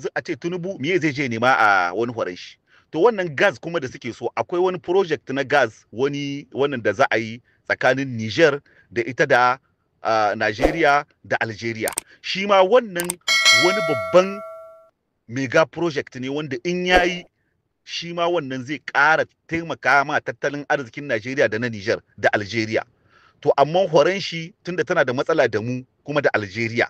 Yanzu a ce Tinubu me zai je nema a wani horon shi? To wannan gas kuma da suke so, akwai wani project na gas, wani wannan da za a yi tsakanin Niger da ita da Nigeria da Algeria. Shi ma wannan wani babban mega project ne wanda in yayi shi ma wannan zai ƙara taimaka ma tattalin arzikin Najeriya da na Niger da Algeria. To amma horon shi, tunda tana da matsala da mu kuma da Algeria,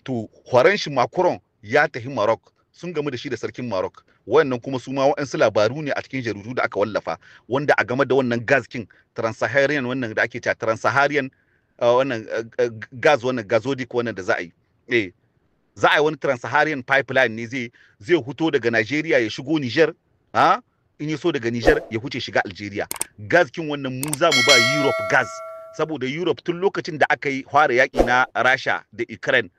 to horon shi Macron ya tafi Maroc, sun gamu da shi da sarkin Maroc. Wannan kuma su ma waɗansu labaru ne a cikin jaridu da aka wallafa, wanda a game da wannan gas kin Trans-Saharan, wannan da ake cewa Trans-Saharan, wannan gas, wannan gazoduct, wannan da za a yi, za a yi wani Trans-Saharan pipeline ne, zai huto daga Nigeria ya shigo Niger, ha in ya so daga Niger ya huce shiga Algeria. Gas kin wannan mu za mu ba Europe gas, saboda Europe tun lokacin da aka yi fara yaƙi na Rasha da Ukraine,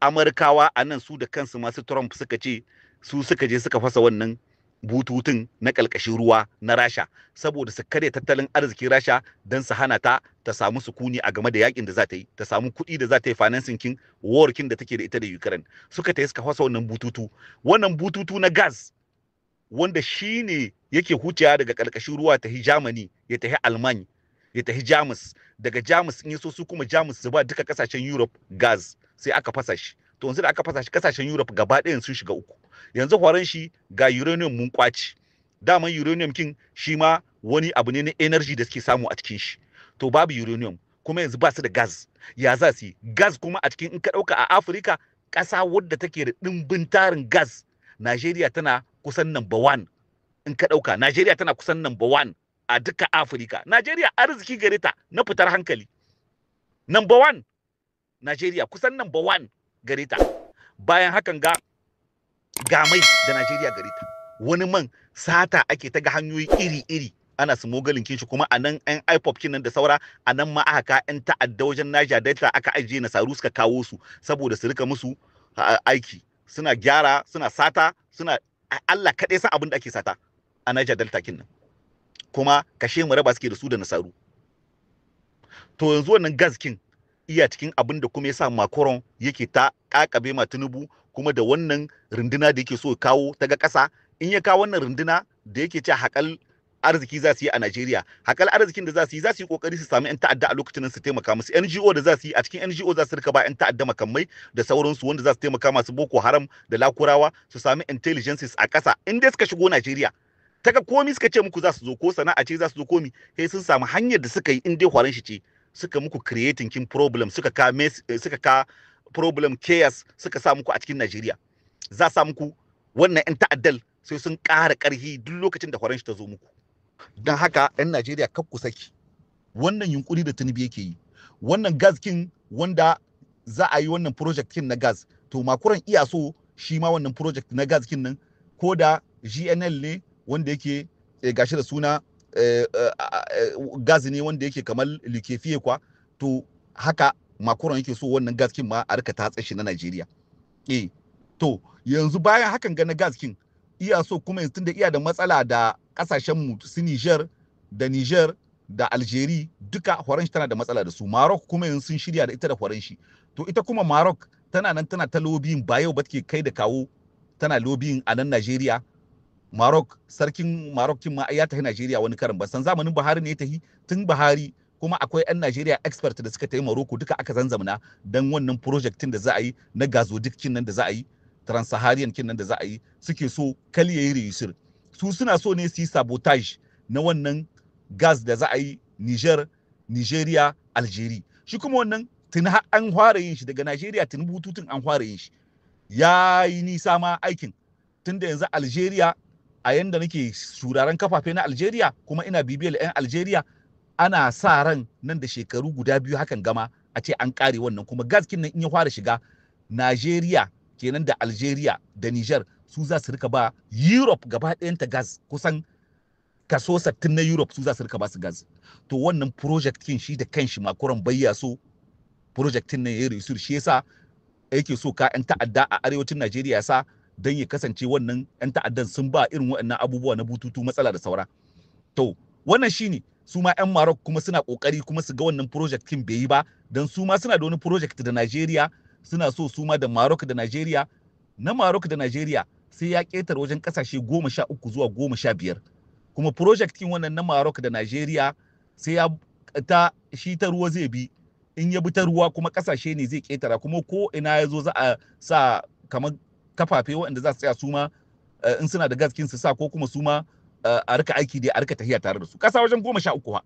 Amurkawa a nan su da kansu masu Trump suka ce su suka je suka fasa wannan bututun na ƙalƙashin ruwa na Rasha, saboda su karya tattalin arzikin Rasha don su hana ta ta samu sukuni a game da yakin da za ta yi, ta samu kuɗi da za ta yi financing kin war kin da take da ita da Ukraine. Suka ta suka fasa wannan bututu, wannan bututu na gas, wanda shine yake huciya daga ƙarƙashin ruwa ta Germany, ya tafi Alman, ya tafi Jamus, daga Jamus in yaso su kuma Jamus su ba duka kasashen Europe gas. Sai aka fasa shi. To yanzu da aka fasa shi, kasashen Europe gaba ɗayan sun shiga uku. Yanzu horon shi ga uranium mun kwaci. Daman uranium kin shi ma wani abu ne na energy da suke samu a cikin shi. To babu uranium kuma yanzu ba su da gas, ya za su yi gas? Kuma a cikin in ka ɗauka a Afirka, ƙasa wadda take da ɗimbin tarin gas, Najeriya tana kusan number one. In ka ɗauka, Najeriya tana kusan number one a duka Afirka. Najeriya arziki gare ta na fitar hankali. Number one, Najeriya kusan number one gare ta. Bayan hakan ga mai da Najeriya gare ta. Wani man sata ake ta ga hanyoyi iri-iri ana smuggling kin shi. Kuma a nan yan IPOB kin nan da saura, a nan ma aka ka yan ta'adda wajen Niger Delta, aka ajiye nasaru suka kawo su saboda su rika musu aiki, suna gyara, suna sata, suna Allah kaɗai san abin da ake sata a Niger Delta kin nan. Kuma kashe mu raba suke da su da nasaru. To yanzu wannan gas kin iya cikin abin da kuma yasa Macron yake ta kakabe ma Tinubu, kuma da wannan runduna da yake so ya kawo ta ga ƙasa. In ya kawo wannan runduna da yake ce haƙal arziki za su yi a Najeriya, haƙal arzikin da za su yi, za su yi kokari su sami 'yan ta'adda a lokacin nan su taimaka musu. NGO da za su yi, a cikin NGO za su rika ba 'yan ta'adda makamai da sauransu, wanda za su taimaka masu Boko Haram da Lakurawa, su sami intelligences a ƙasa. In dai suka shigo Najeriya, ta ga komi suka ce muku za su zo, ko sana'a ce za su zo, komi sai sun samu hanyar da suka yi. In dai horon shi ce suka muku creating kin problem, suka ka problem, chaos suka sa muku a cikin Najeriya, za sa muku wannan 'yan ta'addal sai sun ƙara ƙarfi duk lokacin da horon shi ta zo muku. Don haka 'yan Najeriya, kar ku saki wannan yunkuri da Tinubu yake yi, wannan gas kin wanda za a yi, wannan project kin na gas. To Macron iya so shi ma wannan project na gas kin nan, ko da GNL ne wanda yake gashi da suna gas ne wanda yake kamar liquefié kwa. To haka Macron yake so wannan gas kin ma a rika tatsa shi na Najeriya. To yanzu bayan hakan ga na gas kin, iya so kuma yanzu tunda iya da matsala da kasashen mu su Niger da Niger da Algeria duka, horon shi tana da matsala da su. Maroc kuma yanzu sun shirya da ita da horon shi. To ita kuma Maroc tana nan tana ta lobbying, ba yau ba take kai da kawo tana lobbying a nan Najeriya. Maroc, sarkin Maroc kin ma ya tafi Najeriya wani karin, ba san zamanin Buhari ne ya tafi, tun Buhari. Kuma akwai 'yan Najeriya expert da suka tafi Morocco, duka aka zanzamna dan wannan project da za a yi na gazoduct kin nan da za a yi, Trans-Saharan kin nan da za a yi. Suke so kal yayi réussir. Su suna so ne su yi sabotage na wannan gas da za a yi Niger, Nigeria, Algeria. Shi kuma wannan tuni har an fara yin shi daga Nigeria, tuni bututun an fara yin shi, ya yi nisa ma aikin. Tunda yanzu Algeria, a yanda nake shuraren kafafe na Algeria kuma ina bibiyar 'yan Algeria, ana sa ran nan da shekaru guda 2 hakan gama a ce an kare wannan. Kuma gas kin nan in ya fara shiga Nigeria kenan da Algeria da Niger, su za su rika ba Europe gaba ɗayanta gas. Kusan kaso 60 na Europe su za su rika ba su gas. To wannan project kin shi da kanshi Macron bayya so project nan ya réussir. Shi yasa yake so ka 'yan ta'adda a arewacin Najeriya ya sa don ya kasance wannan 'yan ta'addan sun ba irin waɗannan abubuwa na bututu matsala da saura. To wannan shine. Su ma 'yan Maroc kuma suna kokari kuma su ga wannan project kin bai yi ba, don su ma suna da wani project da Najeriya, suna so su ma da Maroc da Najeriya. Na Maroc da Nigeria sai ya ƙetare wajen ƙasashe 13 zuwa 15. Kuma project kin wannan na Maroc da Nigeria sai ya ta shi ta ruwa zai bi. In ya bi ta ruwa kuma ƙasashe ne zai ƙetara, kuma ko ina ya zo za a sa kamar kafafe waɗanda za su tsaya su ma in suna da gas kin su sa, ko kuma su ma a rika aiki dai a rika tahiya tare da su. Ƙasa wajen 13 ha.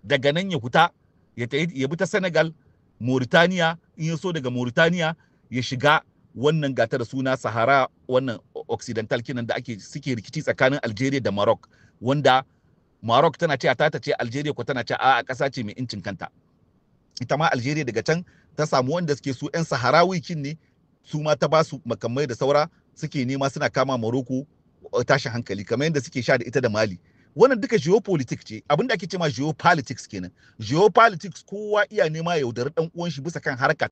Daga nan ya huta ya ya bi ta Senegal, Mauritania, in ya so daga Mauritania ya shiga wannan gata da suna Sahara wannan Occidental kinan da ake suke rikici tsakanin Algeria da Maroc, wanda Maroc tana cewa ta ce, Algeria ko tana cewa a'a, ƙasa ce mai incin kanta. Ita ma Algeria daga can ta samu wanda suke su 'yan Saharawi kin ne, su ma ta ba su makamai da saura, suke nema suna kama Morocco tashin hankali kamar yadda suke sha da ita da Mali. Wannan duka geopolitics ce, abinda ake ce ma geopolitics kenan. Geopolitics, kowa iya nema yaudari dan uwan shi bisa kan harka.